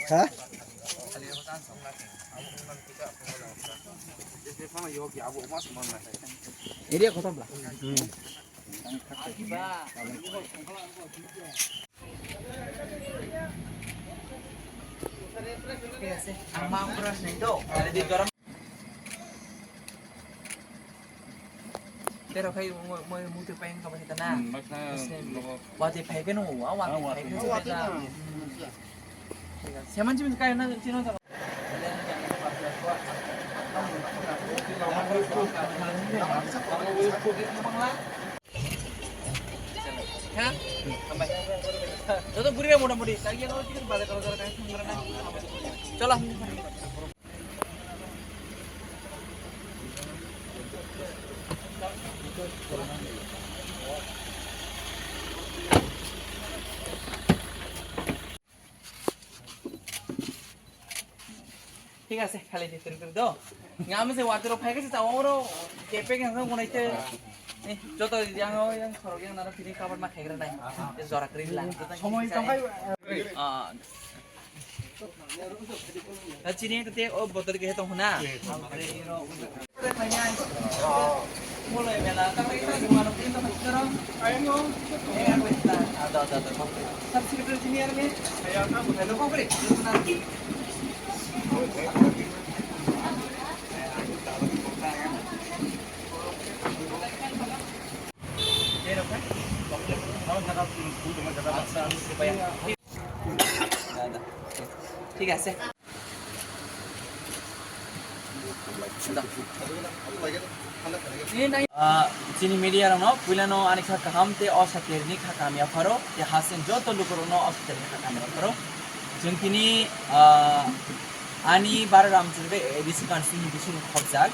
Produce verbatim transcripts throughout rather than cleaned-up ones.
Ha? Area kotor bla. Tero khai mo mo mo te pain ka ba kita na. Hmm, mas na, Muslim. Nogo. Wati phai ke no wa, wati phai ke no. Seman chim kai na chino ta. Ha? Joto guri re mota moti. Chalo. Thik ase, khali di turu turu do. Nga mese water phai khe ta oro kepe khe nang gonai te. Eh, joto yang yang khorok yang naro fini kabar ma khegra nai. Jora kri la. Somoi tongkai. Ah. Na chini te o botol ke tong na. Thik ase. Ah, chini media rokno puilano ani kha kaham tei o satirni kha kamya pharo tei hasen joto lukurokno o satirni kha kamya pharo. Chwng tini, ah, ani Bara Ramchundra A D C constituency ni bisingo khobjak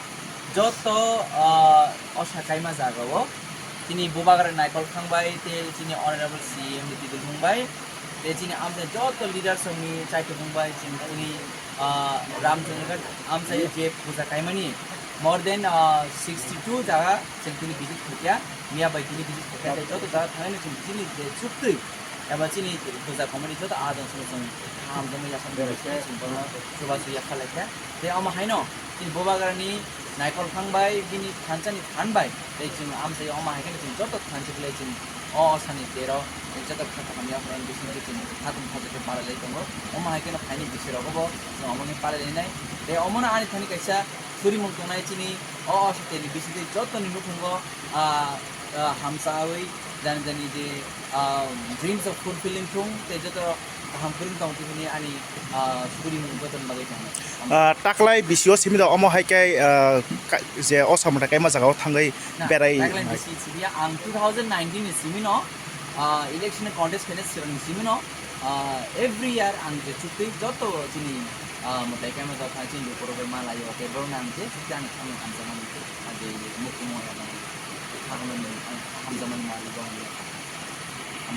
joto, ah, o sakaima jagao chini Bubagra Naikol Khangbai tei chini Honorable C M Ritidul Mungbai tei chini amchai joto leaders rokni chaitubung bai chini tini, ah, Ramchundra amchai je puja kaimani more than, ah, sixty two jaga chwng tini visit khaikha, miya bai tini visit khaikha, tei joto jaga thangwi chwng chini je chuktwi eba chini puja committee joto adon song song kaham jemai yasam chwng bono chubachu yakha laikha. Tei omo haino chini Bubagrani Naikol Khangbai bini thansa ni phan bai tei chwng amchai omo hai khe chwng joto thansa belai chwng o sani tero joto kha kaham yaphran bising khe chwng khatung khatung khe palai lai tongo. Omo hai kheno phaini bising rogo bo chwng omo ni palai lai nai. Tei omo no ani thani kaisa surimung tongnai chini o sani bising tei joto ni nukhungo, ah, ah, hamsawi jani jani je, ah, dreams of fulfilling thung tei joto kaham kwrwng tong tini ani, ah, surimung joto ni bagwi tongo. Ah, taklai bisio simi da omo hai khe, ah, ka-, je o samung kaima jaga o thangwi Na, berai taklai nai. Bisi simi ya, ang two thousand nineteen ni simi no, ah, election contest khaina swrang ni simi no, ah, every year ang je chuktwi joto chini, ah, mwtai kaima jaga chini lukurok bai ma laio, tei borok no ang je chuktwi ani khamung hamjakmani, ah, je mukti mo ya, ang khamung hamjakmani ma laio.